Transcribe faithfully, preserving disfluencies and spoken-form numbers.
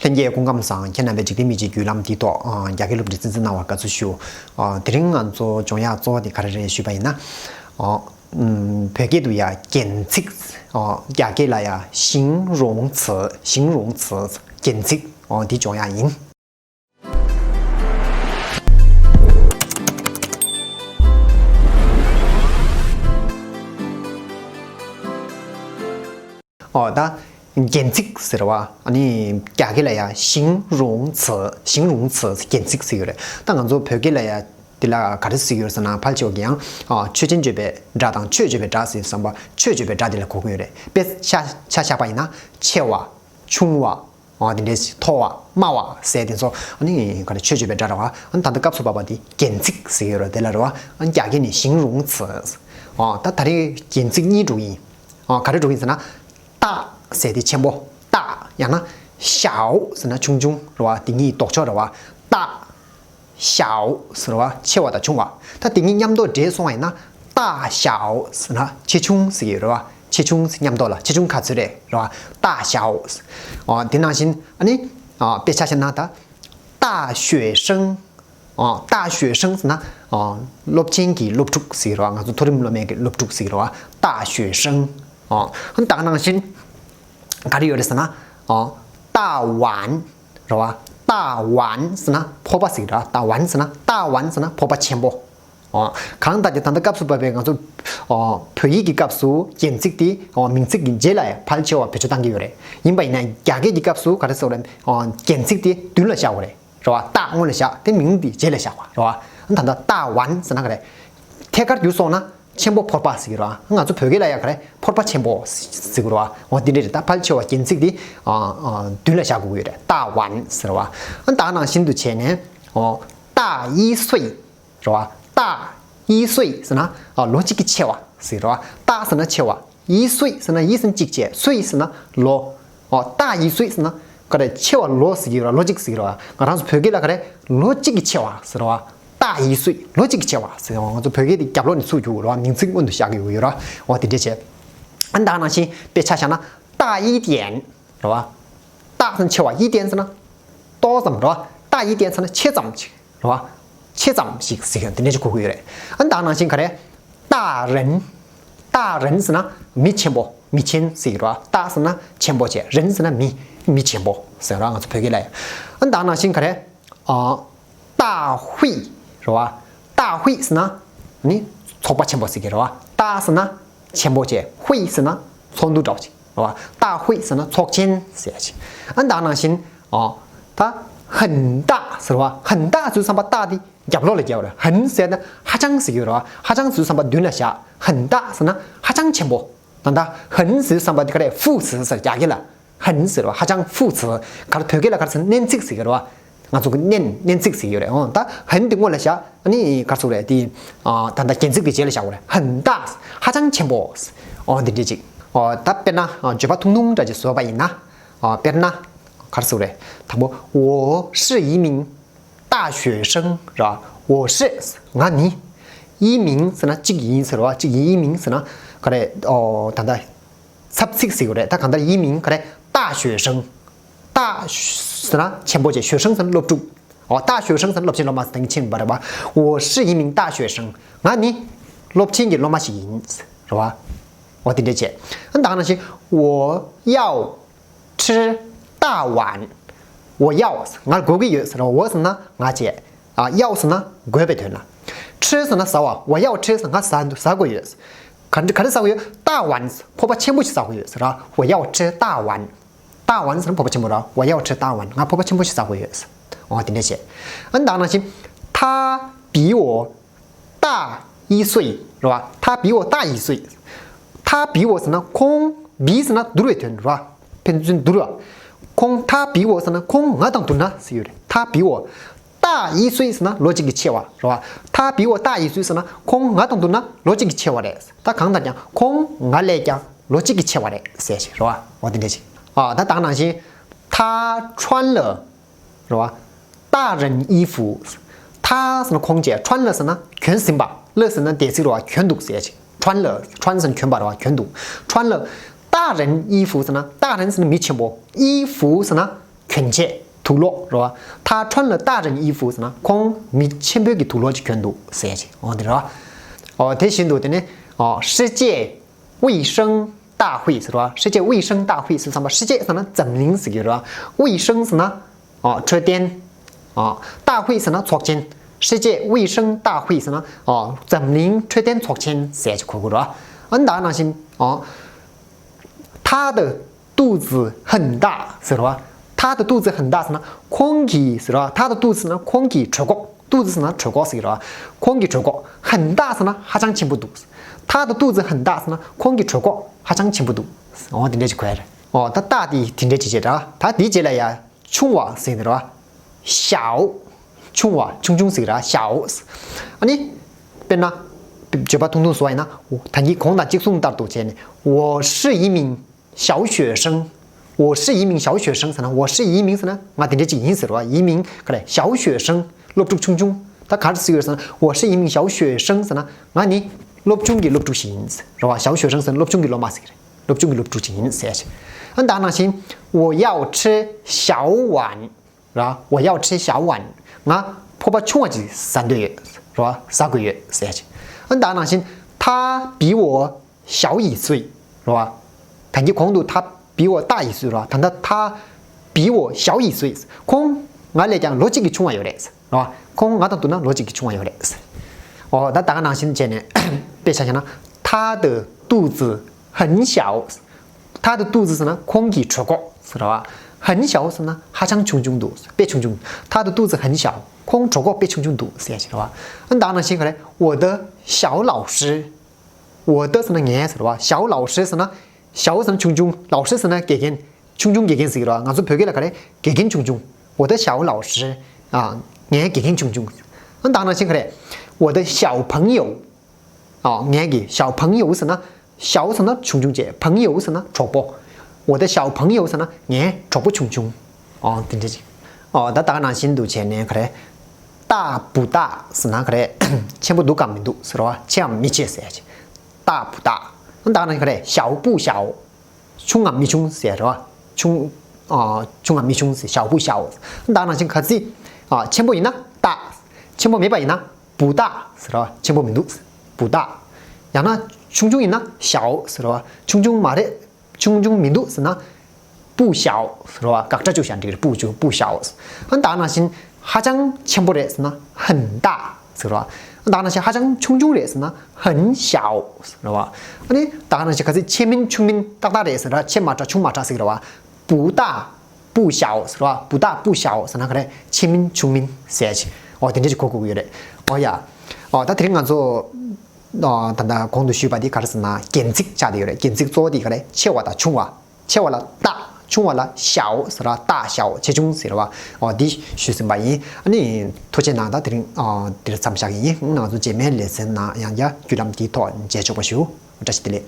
ལྷན་རྒྱས་སྐུ་ཁམས་བཟང་། ཁྱེད་རྣམ་པས་འཇིག་རྟེན་མི་ཚེའི་བརྒྱུད་ལམ་འདིའི་ཐོག་ཨ་རྒྱ་སྐད་སློབ་ཁྲིད་གསན་གཟིགས་གནང་བར་དགའ་བསུ་ཞུ། ཨ་དེ་རིང་ང་ཚོ་སྦྱོང་ཡག་གཙོ་བོ་དེ་ག་རེ་རེད་ཞུས་པ་ཡིན་ན། ཨ་ཨམ་བོད་སྐད་དུ་ཡ་རྒྱན་ཚིག་ཨ་རྒྱ་སྐད་ལ་ཡ་形容词། 形容词། རྒྱན་ཚིག་ཨ་འདི་སྦྱོང་ཡག་ཡིན། ཨོ་ད་རྒྱན་ཚིག་ཟེར་བ་ཨ་ནི་རྒྱ་སྐད་ལ་ཡ་形容词། 形容词། རྒྱན་ཚིག་ཟེར་གྱི་ཡོད་རེད། ད་ང་ཚོ་བོད་སྐད་ལ་ཡ་དེ་ལ་ག་རེ་ཟེར་གྱི་ཡོད་ཟེར་ན། ཕལ་ཆེ་བ་གི་ཡང་ཨ་ཆོས་ཅན་བརྗོད་པའི་སྒྲ་དང་ཆོས་བརྗོད་པའི་སྒྲ་ཟེར་བསམ་པ། ཆོས་བརྗོད་པའི་སྒྲ་དེ་ལ་གོ་གི་ཡོད་རེད། དཔེ་ཆ་ཆ་བཞག་པ་ཡིན་ན་ཆེ་བ། ཆུང་བ། ཨ་དེ་འདྲས་མཐོ་བ། དམའ་བ་ཟེར་དེ་ཚོ་ཨ་ནི་ག་རེ་ཆོས་བརྗོད་པའི་སྒྲ་རེད་བ། ཨ་ནི་ད་ལྟ་སྐབས་སུ་བབས་པ་དེ་རྒྱན་ཚིག་ཟེར་གྱི་ཡོད་རེད། དེ་ལ་རེད་བ། ཨ་ནི་རྒྱ་སྐད་ནས་形容词། ཨ་ད་ད་རེས་རྒྱན་ཚིག་གཉིས་འགྲོ་གི་ཡིན། ཨ་ག་རེ་འགྲོ་གི་ཡིན་ཟེར་ན། 大ཟེར་དེ་ཆེན་པོ། 大། ཡང་ན་小ཟེར་ན་ཆུང་ཆུང་རེད་བ། དེ་གཉིས་ལྡོག་ཕྱོགས་རེད་བ། 大 小ཟེར་བ་ཆེ་བ་དང་ཆུང་བ། ད་དེ་གཉིས་མཉམ་དུ་འདྲེས་སོང་བ་ཡིན་ན། 大小ཟེར་ན་ཆེ་ཆུང་ཟེར་གྱི་རེད་བ། ཆེ་ཆུང་ཟེར་མཉམ་དུ་ལ་ཆེ་ཆུང་ག་ཚོད་རེད་རེད་བ། 大小། ཨ་དེ་ནང་བཞིན་ཨ་ནི་ཨ་དཔེ་ཆ་བཞག་ན་ད། 大学生། ཨ་大学生ཟེར་ན་ཨ་སློབ་ཆེན་གྱི་སློབ་ཕྲུག་ཟེར་གྱི་རེད་བ། ང་ཚོ་མཐོ་རིམ་སློབ་མའི་གི་སློབ་ཕྲུག་ཟེར་གྱི་རེད་བ། 大学生། ཨ་ད་ནང་བཞིན་ག་རེ་ཡོད་རེད་ཟེར་ན། ཨ་大碗། རེད་བ། 大碗ཟེར་ན་ཕོར་པ་ཟེར་གྱི་རེད། 大碗ཟེར་ན། 大碗ཟེར་ན་ཕོར་པ་ཆེན་པོ། ཨོ། གང་ལྟར་ཀྱང་ད་ལྟ་སྐབས་སུ་བབས་པའི་ང་ཚོ་ཨོ་བོད་ཡིག་གི་སྐབས་སུ་རྒྱན་ཚིག་དེ་ཨོ་མིང་ཚིག་གི་རྗེས་ལ་ཡང་ཕལ་ཆེ་བ་བེད་སྤྱོད་བཏང་གི་ཡོད་རེད། ཡིན་པ་ཡིན་ན་རྒྱ་སྐད་ཀྱི་སྐབས་སུ་ག་རེ་ཟེར་བ་རེད། ཨོ་རྒྱན་ཚིག་དེ་མདུན་ལ་བཞག་པ་རེད། རེད་བ། 大སྔོན་ལ་བཞག་དེ་མིང་དེ་རྗེས་ལ་བཞག་པ་རེད་བ། ད་ལྟ་大碗ཟེར་ན་ག་རེ། ཐད་ཀར་བསྒྱུར་སོང་ན། ཆེན་པོ་ཕོར་པ་ཟེར་གྱི་རེད་བ། ང་ཚོ་བོད་སྐད་ལ་ཡང་ག་རེ། ཕོར་པ་ཆེན་པོ་ཟེར་གྱི་རེད་བ། འོ་འདི་འདྲ་རེད། ད་ཕལ་ཆེ་བ་རྒྱན་ཚིག་འདི་ཨ་ཨ་མདུན་ལ་བཞག་དགོས་ཀྱི་ཡོད་རེད། 大碗ཟེར་བ། ཨ་ད་ནང་བཞིན་དུ་བྱས་ནས་ཨོ་大一岁རེད་བ། 大一岁ཟེར་ན་ཨ་ལོ་གཅིག་གི་ཆེ་བ་ཟེར་གྱི་རེད་བ། 大ཟེར་ན་ཆེ་བ། 一岁ཟེར་ན་一ཟེར་ན་གཅིག་བྱས། 岁ཟེར་ན་ལོ། ཨོ་大一岁ཟེར་ན་ག་རེ། ཆེ་བ་ལོ་ཟེར་གྱི་རེད་བ། ལོ་གཅིག་ཟེར་གྱི་རེད་བ། ང་རང་ཚོ་བོད་སྐད་ལ་ག་རེ། ལོ་གཅིག་གི་ཆེ་བ་ཟེར་བ། 大一岁ལོ་གཅིག་གི་ཆེ་བ་ཟེར་བ། ང་ཚོ་བོད་སྐད་དེ་རྒྱབ་ལོགས་ནས་ཚུར་རྒྱུག་རེད་བ། མིང་ཚིག་སྔོན་དུ་བཞག་གི་ཡོད་རེད་བ། འོ་དེ་འདྲ་བྱས། ཨ་ད་ནང་བཞིན་དཔེ་ཆ་བཞག་ན། 大一点རེད་བ། 大ཟེར་ན་ཆེ་བ། 一点ཟེར་ན་ཏོག་ཙམ་རེད་བ། 大一点ཟེར་ན་ཆེ་ཙམ་ཅིག་རེད་བ། ཆེ་ཙམ་ཞིག་ཟེར་མཁན་དེ་འདྲ་ཅིག་གོ་གི་ཡོད་རེད། ཨ་ད་ནང་བཞིན་ག་རེ། 大人། 大人ཟེར་ན་མི་ཆེན་པོ། མི་ཆེན་ཟེར་གྱི་རེད་བ། 大ཟེར་ན་ཆེན་པོ་བྱས། 人ཟེར་ན་མི། མི་ཆེན་པོ་ཟེར་ར། ང་ཚོ་བོད་སྐད་ལ་ཡང་། ཨ་ད་ནང་བཞིན་ག་རེ། ཨ་大会རེད་བ། 大会ཟེར་ན་ནི་ཚོགས་པ་ཆེན་པོ་ཟེར་གྱི་རེད་བ། 大ཟེར་ན་ཆེན་པོ་བྱས། 会ཟེར་ན་ཚོགས་འདུ་འདྲ་བོ་ཅིག་རེད་བ། 大会ཟེར་ན་ཚོགས་ཆེན་ཟེར་ཡ་ཅིག་ཨ་ད་ནང་བཞིན་ཨ་ད་很大ཟེར་བ། 很大ཟེར་བསམ་པ་大དེ་རྒྱབ་ལོགས་ལ་རྒྱབ་རེད། 很ཟེར་ན་ཧ་ཅང་ཟེར་གྱི་རེད་བ། ཧ་ཅང་ཟེར་བསམ་པ་མདུན་ལ་བཞག 很大ཟེར་ན་ཧ་ཅང་ཆེན་པོ། ད་ལྟ་很ཟེར་བསམ་པ་དེ་ག་རེ། 副词ཟེར་རྒྱ་སྐད་ལ། 很ཟེར་བ་ཧ་ཅང་副词། ག་རེ་བོད་སྐད་ལ་ག་རེ་ཟེར། སྣོན་ཚིག་ཟེར་གྱི་རེད་བ། ང་ཚོ་གི་སྣོན་སྣོན་ཚིག་ཟེར་གྱི་ཡོད་རེད། འོ་ད་很དེ་སྔོན་ལ་བཞག་ཨ་ནི་ག་རེ་ཟེར་རེད་དེ། ཨ་ད་ལྟ་རྒྱན་ཚིག་གི་རྗེས་ལ་བཞག་དགོས་རེད། 很大ཧ་ཅང་ཆེན་པོ། འོ་འདི་འདྲ་ཅིག་འོ་ད་དཔེར་ན་ཨ་བརྗོད་པ་ཐུང་ཐུང་འདྲ་ཅིག་བཟོས་པ་ཡིན་ན། ཨ་དཔེར་ན་ག་རེ་ཟེར་རེད། དང་པོ། 我是一名 大学生ར། 我是ང་ནི། 一名ཟེར་ན་གཅིག་ཡིན་ཟེར་བ། 一名ཟེར་ན་ག་རེ། ཨོ་ད་ལྟ་ཚབ་ཚིག་ཟེར་གྱི་རེད། ད་གང་ལྟར་一名ག་རེ། 大学生། 大ཟེར་ན་ཆེན་པོ་བྱས། 学生ཟེར་ན་སློབ་ཕྲུག་ཨོ་大学生ཟེར་ན་སློབ་ཆེན་སློབ་མ་ཟེར་ན་ཆེན་པོ་རེད་པ། 我是一名大学生ང་ནི་སློབ་ཆེན་གྱི་སློབ་མ་ཞིག་ཡིན་རེད་པ། ཨོ་དེ་འདྲ་བྱས། ཨ་ད་ག་ནང་བཞིན། 我要 吃大碗我要ང་དགོས་ཀྱི་ཡོད་ཟེར་བ། 我ཟེར་ན་ང་བྱས། ཨ་要ཟེར་ན་དགོས་པའི་དོན་ལ། 吃ཟེར་ན་ཟ་བ། 我要吃ཟེར་ང་ཟ་ཟ་དགོས་ཡོད། ག་འདྲ་ག་རེ་ཟ་དགོས་ཡོད། 大碗ཕོར་པ་ཆེན་པོ་ཞིག་ཟ་དགོས་ཡོད་ཟེར་བ། 我要吃大碗大碗ཟེར་ན་ཕོར་པ་ཆེན་པོ་ར། 我要吃大碗ང་ཕོར་པ་ཆེན་པོ་ཞིག་ཟ་དགོས་ཡོད། འོ་དེ་འདྲ་བྱས། ཨ་ད་ག་ནང་བཞིན། 他比我 大一岁ར། 他比我大一岁他比我ཟེར་ན་ཁོང་། 比ཟེར་ན་བསྡུར་བའི་དོན་ར། ཕན་ཚུན་བསྡུར་བ། ཁོང་། 他比我ཟེར་ན་ཁོང་ང་དང་བསྡུར་ན་ཟེར་ཡོད་རེད། 他比我大一岁ཟེར་ན་ལོ་གཅིག་གི་ཆེ་བ་ར། 他比我大一岁ཟེར་ན་ཁོང་ང་དང་བསྡུར་ན་ལོ་གཅིག་གི་ཆེ་བ་རེད། ད་གང་ལྟར་ཀྱང་ཁོང་ང་ལས་ཀྱང་ལོ་གཅིག་གི་ཆེ་བ་རེད་ཟེར་ཞིག་ར། འོ་དེ་འདྲ་ཞིག་ཨ་ད་ད་ག་ནང་བཞིན། 他穿了 རེད་བ། 大人衣服 他ཟེར་ན་ཁོང་བྱས། 穿了ཟེར་ན་གྱོན་ཟིན་པ། 了ཟེར་ན་འདས་ཚིག་རེད་བ། གྱོན་འདུག་ཟེར་ཅིག穿了 穿ཟེར་ན་གྱོན་པ་རེད་བ། གྱོན་འདུག穿了 大人衣服ཟེར་ན། 大人ཟེར་ན་མི་ཆེན་པོ། 衣服ཟེར་ན་ གྱོན་ཆས་དུག་ལོག་རེད་བ། 他穿了大人衣服 ཟེར་ན་ཁོང་མི་ཆེན་པོའི་གི་དུག་ལོག་ཅིག་གྱོན་འདུག་ཟེར་ཡ་ཅིག་འོ་དེ་རེད་བ། འོ་དེ་བཞིན་དུ་དེ་ནས་ཨོ་世界卫生大会 ཟེར་བ། 世界卫生大会 ཟེར་ཙམ་པ་世界 ཟེར་ན་འཛམ་གླིང་ཟེར་གྱི་རེད་བ། 卫生 ཟེར་ན་ཨོ་འཕྲོད་བསྟེན། ཨོ་大会 ཟེར་ན་ཚོགས་ཆེན། 世界卫生大会 ཟེར་ན་ཨོ་འཛམ་གླིང་འཕྲོད་བསྟེན་ཚོགས་ཆེན་ཟེར་ཅིག་གོ་དགོས་རེད་བ། ཨ་ནི་ད་ག་ནང་བཞིན་ཨོ 他的肚子很大 ཟེར་བ། 他的肚子很大 ཟེར་ན་ཁོང་གི་ཟེར་བ། 他的肚子 ཟེར་ན་ཁོང་གི་གྲོད་ཁོག 肚子 ཟེར་ན་གྲོད་ཁོག་ཟེར་གྱི་རེད་བ། ཁོང་གི་གྲོད་ཁོག 很大 ཟེར་ན་ཧ་ཅང་ཆེན་པོ་འདུག 他的肚子很大 ཟེར་ན་ཁོང་གི་གྲོད་ཁོག་ཧ་ཅང་ཆེན་པོ་འདུག་འོ་དེ་འདྲས་ཅིག་གོ་ཡ་རེད། འོ་ད་大དེ་དེ་འདྲས་ཅིག་བྱས་ད། ད་དེའི་རྗེས་ལ་ཡ་ཆུང་བ་ཟེར་གྱི་རེད་བ། 小། ཆུང་བ་ཆུང་ཆུང་ཟེར་གྱི་རེད་བ། 小། ཨ་ནི། དཔེར་ན། བརྗོད་པ་ཐུང་ཐུང་བཟོ་བ་ཡིན་ན། ད་གིན་གོང་དང་གཅིག་མཚུངས་ལྟར་དུ་བྱས་ནས། 我是一名 小学生། 我是一名小学生 ཟེར་ན། 我是一名 ཟེར་ན་ང་དེ་འདྲ་ཅིག་ཡིན་ཟེར་བ། 一名 ག་རེ། 小学生 སློབ་ཕྲུག་ཆུང་ཆུང་། ད་ག་རེ་ཟེར་ཡོད་ཟེར་ན། 我是一名小学生 ཟེར་ན་ང་ནི་སློབ་ཆུང་གི་སློབ་ཕྲུག་ཞིག་ཡིན་ཟེར་བ། 小学生 ཟེར་ན་སློབ་ཆུང་གི་སློབ་མ་ཟེར་གྱི་རེད། སློབ་ཆུང་གི་སློབ་ཕྲུག་ཅིག་ཡིན་ཟེར་ཡ་ཅིག་ཨ་ནི་ད་ག་ནང་བཞིན། 我要吃小碗 ར། 我要吃小碗། ང་ཕོར་པ་ཆུང་བ་ཅིག་ཟ་འདོད་ཡོད། ར། ཟ་དགོས་ཡོད་ཟེར་ཡ་ཅིག་ཨ་ནི་ད་ག་ནང་བཞིན། 他比我小一岁། ར། ད་གིན་གོང་དུ་他比我大一岁། ར། ད་ལྟ་他比我小一岁། ཁོང་ང་ལས་ཀྱང་ལོ་གཅིག་གིས་ཆུང་བ་ཡོད་རེད། ར། ཁོང་ང་དང་བསྡུར་ན་ལོ་གཅིག་གིས་ཆུང་བ་ཡོད་རེད། འོ་ད་ད་ག་ནང་བཞིན་བྱས་ནས་དཔེ་ཆ་བཞག་ན། 他的肚子很小། 他的肚子 ཟེར་ན་ཁོང་གི་གྲོད་ཁོག་ཟེར་བ། 很小 ཟེར་ན་ཧ་ཅང་ཆུང་ཆུང་འདུག་དཔེ་ཆུང་ཆུང་། 他的肚子很小། ཁོང་གྲོད་ཁོག་དཔེ་ཆུང་ཆུང་འདུག་ཟེར་ཡ་ཅིག་རེད་བ། ཨ་ནི་ད་ག་ནང་བཞིན་ག་རེ། 我的小老师། 我的 ཟེར་ན་ངའི་ཟེར་བ། 小老师 ཟེར་ན། 小 ཟེར་ན་ཆུང་ཆུང་། 老师 ཟེར་ན་དགེ་རྒན། ཆུང་ཆུང་དགེ་རྒན་ཟེར་གྱི་རེད་བ། ང་ཚོ་བོད་སྐད་ལ་ག་རེ། དགེ་རྒན་ཆུང་ཆུང་། 我的小老师། ཨ། ངའི་དགེ་རྒན་ཆུང་ཆུང་། ཨ་ནི་ད་ག་ནང་བཞིན་ག་རེ། 我的小朋友། ཨ། ངའི་གི། 小朋友 ཟེར་ན། 小 ཟེར་ན་ཆུང་ཆུང་བྱས། 朋友 ཟེར་ན་གྲོགས་པོ། 我的小朋友 ཟེར་ན་ངའི་གྲོགས་པོ་ཆུང་ཆུང་། ཨོ་དེ་འདྲ་ཅིག་ཨོ་ད་ད་ག་ནང་བཞིན་དུ་བྱས་ནས་ག་རེ། 大不大 ཟེར་ན་ག་རེ། ཆེན་པོ་འདུག་གམ་མི་འདུག་ཟེར་བ། ཆེའམ་མི་ཆེ་ཟེར་ཡ་ཅིག 大不大། ཨ་ནི་ད་ག་ནང་བཞིན་ག་རེ། 小不小། ཆུང་ངམ་མི་ཆུང་ཟེར་རོ། ཆུང་། ཨ། ཆུང་ངམ་མི་ཆུང་ཟེར། 小不小། ད་ནང་བཞིན་གལ་སྲིད། ཨ། ཆེན་པོ་ཡིན་ན་大། ཆེན་པོ་མེད་པ་ཡིན་ན་不大 ཟེར་རོ། ཆེན་པོ་མི་འདུག 不大། ཡང་ན་ཆུང་ཆུང་ཡིན་ན་小 ཟེར་རོ། ཆུང་ཆུང་མ་རེད། ཆུང་ཆུང་མི་འདུག་ཟེར་ན། 不小 ཟེར་རོ། དགག་སྒྲ་བཅུག་བཞག་འགྲིག་རེད། 不就不小། ཨ་ད་ནང་བཞིན་ཧ་ཅང་ཆེན་པོ་རེད་ཟེར་ན་很大 ཟེར་རོ། ཨ་ད་ནང་བཞིན་ཧ་ཅང་ཆུང་ཆུང་རེད་ཟེར་ན་很小 ཟེར་རོ། ཨ་ནི་ད་ནང་བཞིན་གལ་སྲིད་ཆེ་མིན་ཆུང་མིན་ཏག་ཏག་རེད་ཟེར་ར། ཆེ་མ་དྲགས་ཆུང་མ་དྲགས་ཟེར་གྱི་རེད་བ། 不大 不小 ཟེར་བ། 不大 不小 ཟེར་ན་ག་རེ། ཆེ་མིན་ཆུང་མིན་ཟེར་ཅིག་འོ་དེ་འདྲ་ཅིག་གོ་དགོས་ཀྱི་ཡོད་རེད། འོ་ཡ། འོ་ད་དེ་རིང་ང་ཚོ། ཨ། ད་ལྟ་གོང་དུ་ཞུས་པ་འདི་ག་རེ་ཟེར་ན་རྒྱན་ཚིག་ཆགས་བསྡད་ཡོད་རེད། རྒྱན་ཚིག་གཙོ་བོ་འདི་ག་རེ། ཆེ་བ་དང་ཆུང་བ། ཆེ་བ་ལ་大། ཆུང་བ་ལ་小 ཟེར་བ། 大小 ཆེ་ཆུང་ཟེར་བ། འོ་འདི་ཞུས་ཟིན་པ་ཡིན། ཨ་ནི་ཐུགས་རྗེ་གནང་། ད་དེ་རིང་ཨ་འདིར་མཚམས་བཞག་གི་ཡིན། ང་ཚོ་རྗེས་མའི་ལེ་ཚན་ནང་ཡང་བསྐྱར་བརྒྱུད་ལམ་འདིའི་ཐོག་མཇལ་ཆོག་པ་ཞུ། བཀྲ་ཤིས་བདེ་ལེགས།